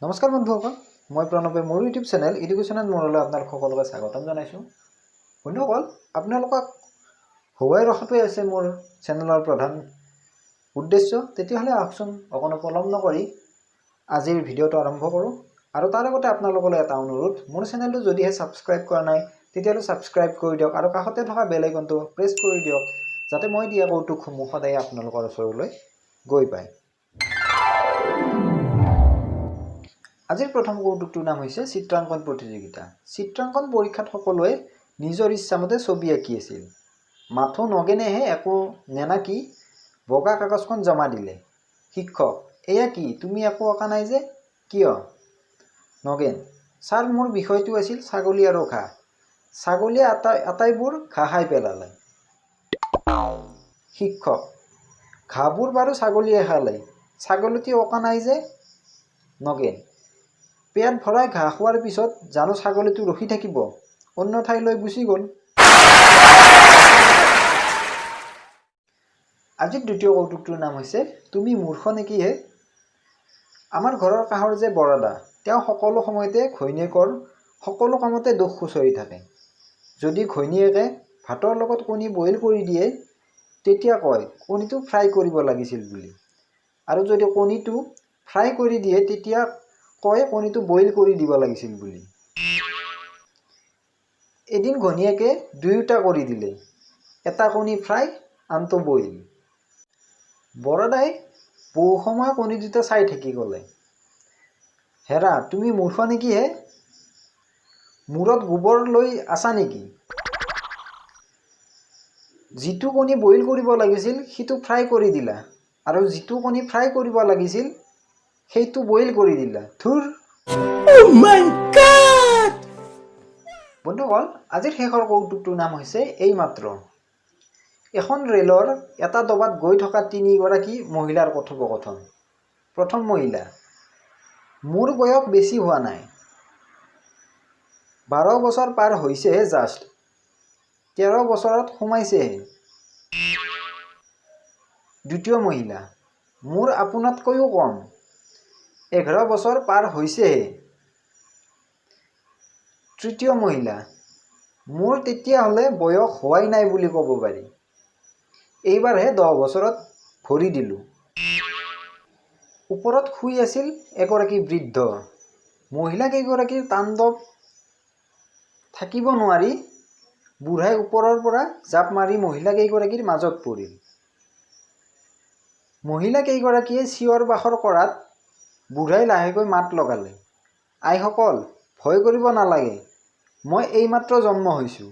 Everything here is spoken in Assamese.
নমস্কাৰ বন্ধুসকল, মই প্ৰণৱে মোৰ ইউটিউব চেনেল এডুকেশ্যন এণ্ড মোৰলৈ আপোনালোক সকলোকে স্বাগতম জনাইছোঁ। বন্ধুসকল, আপোনালোকক হওৱাই ৰখাটোৱে হৈছে মোৰ চেনেলৰ প্ৰধান উদ্দেশ্য। তেতিয়াহ'লে আহকচোন অকণো পলম নকৰি আজিৰ ভিডিঅ'টো আৰম্ভ কৰোঁ। আৰু তাৰ আগতে আপোনালোকলৈ এটা অনুৰোধ, মোৰ চেনেলটো যদিহে ছাবস্ক্ৰাইব কৰা নাই তেতিয়াহ'লে ছাবস্ক্ৰাইব কৰি দিয়ক আৰু কাষতে থকা বেল আইকনটো প্ৰেছ কৰি দিয়ক, যাতে মই দিয়া কৌতুকসমূহ সদায় আপোনালোকৰ ওচৰলৈ গৈ পায়। আজিৰ প্ৰথম কৌতুকটোৰ নাম হৈছে চিত্ৰাংকন প্ৰতিযোগিতা। চিত্ৰাংকন পৰীক্ষাত সকলোৱে নিজৰ ইচ্ছামতে ছবি আঁকি আছিল। মাথো নগেনেহে একো নেনাকি বগা কাগজখন জমা দিলে। শিক্ষক, এয়া কি, তুমি একো অঁকা নাই যে, কিয়? নগেন, ছাৰ মোৰ বিষয়টো আছিল ছাগলী আৰু ঘাঁহ। ছাগলীয়ে আটাইবোৰ ঘাঁহ খাই পেলালে। শিক্ষক, ঘাঁহবোৰ বাৰু ছাগলীয়ে খালে, ছাগলীটো অঁকা নাই যে? নগেন, পেট ভৰাই ঘাঁহ খোৱাৰ পিছত জানো ছাগলীটো ৰখি থাকিব, অন্য ঠাইলৈ গুচি গ'ল। আজিৰ দ্বিতীয় কৌতুকটোৰ নাম হৈছে তুমি মূৰ্খ নেকি হে? আমাৰ ঘৰৰ কাষৰ যে বৰাদা, তেওঁ সকলো সময়তে ঘৈণীয়েকৰ সকলো কামতে দোষ খুচৰি থাকে। যদি ঘৈণীয়েকে ভাতৰ লগত কণী বইল কৰি দিয়ে, তেতিয়া কয় কণীটো ফ্ৰাই কৰিব লাগিছিল বুলি, আৰু যদি কণীটো ফ্ৰাই কৰি দিয়ে তেতিয়া কয় কণীটো বইল কৰি দিব লাগিছিল বুলি। এদিন ঘৈণীয়েকে দুয়োটা কৰি দিলে, এটা কণী ফ্ৰাই আনটো বইল। বৰাদাই বহু সময় কণী দুটা চাই থাকি ক'লে, হেৰা তুমি মূৰ্খ নেকি হে? মূৰত গোবৰ লৈ আছা নেকি? যিটো কণী বইল কৰিব লাগিছিল সিটো ফ্ৰাই কৰি দিলা, আৰু যিটো কণী ফ্ৰাই কৰিব লাগিছিল সেইটো বইল কৰি দিলা। ধুৰ। Oh my God! বন্ধুসকল, আজিৰ শেষৰ কৌতুকটোৰ নাম হৈছে এইমাত্ৰ। এখন ৰেলৰ এটা ডবাত গৈ থকা তিনিগৰাকী মহিলাৰ কথোপকথন। প্ৰথম মহিলা, মোৰ বয়স বেছি হোৱা নাই, 12 বছৰ পাৰ হৈছেহে জাষ্ট, 13 বছৰত সোমাইছেহে। দ্বিতীয় মহিলা, মোৰ আপোনাতকৈও কম, 11 বছৰ পাৰ হৈছেহে। তৃতীয় মহিলা, মোৰ তেতিয়াহ'লে বয়স হোৱাই নাই বুলি ক'ব পাৰি, এইবাৰহে 10 বছৰত ভৰি দিলোঁ। ওপৰত শুই আছিল এগৰাকী বৃদ্ধ। মহিলাকেইগৰাকীৰ তাণ্ডৱ থাকিব নোৱাৰি বুঢ়াই ওপৰৰ পৰা জাঁপ মাৰি মহিলাকেইগৰাকীৰ মাজত পৰিল। মহিলাকেইগৰাকীয়ে চিঞৰ বাখৰ কৰাত বুঢ়াই লাহেকৈ মাত লগালে, আইসকল ভয় কৰিব নালাগে, মই এইমাত্ৰ জন্ম হৈছোঁ।